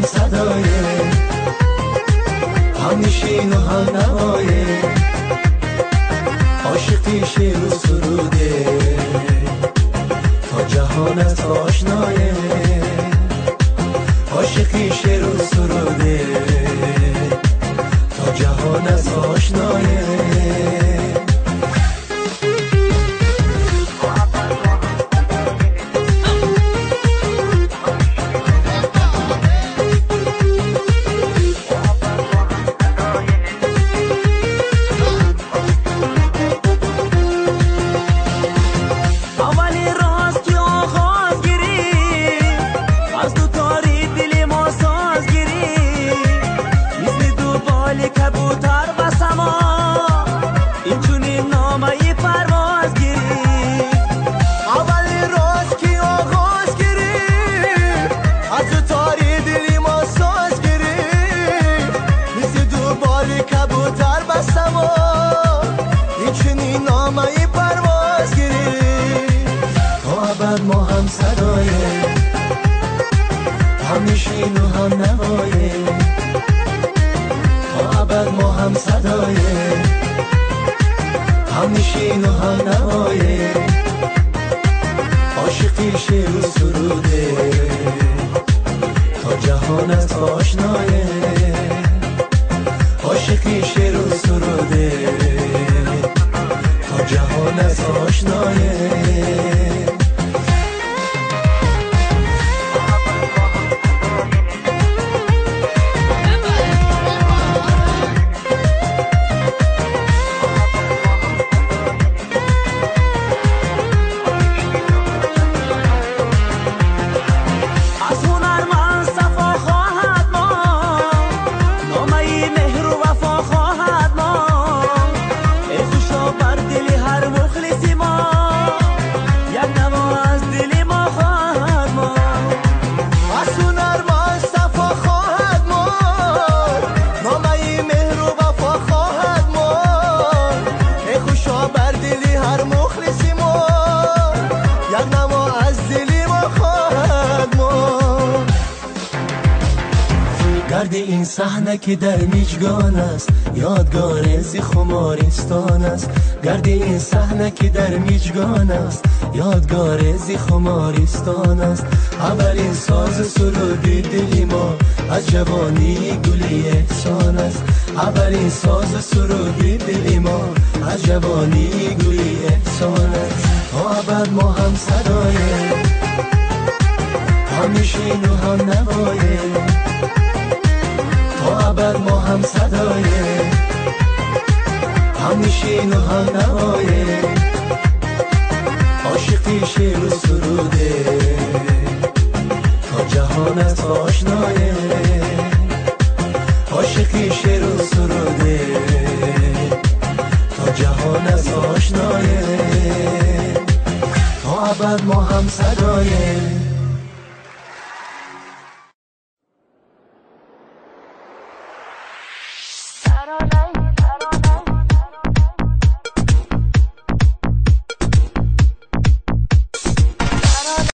صدایه، هم نشین و هم نوایه، عاشقی شعر و سروده تا جهانت آشنایه، عاشقی شعر و سروده تا جهانت آشنایه. صحنه که در میجگان است، یادگار زی خمارستان است. گرد این صحنه که در میجگان است، یادگار زی خمارستان است. اولین ساز سرودی دلی ما از جوانی گلی احسان است. اولین ساز سرودی دلی ما از جوانی گلی احسان است. تا ابد ما هم صدایه، هم نشین و هم نوایه، تا ابد ما هم صدایه، هم نشین و هم نوایه، عاشقی شعر و سروده تا جهانت آشنایه، عاشقی شعر و سروده تا جهانت آشنایه، تا ابد ما هم صدایه. I don't know.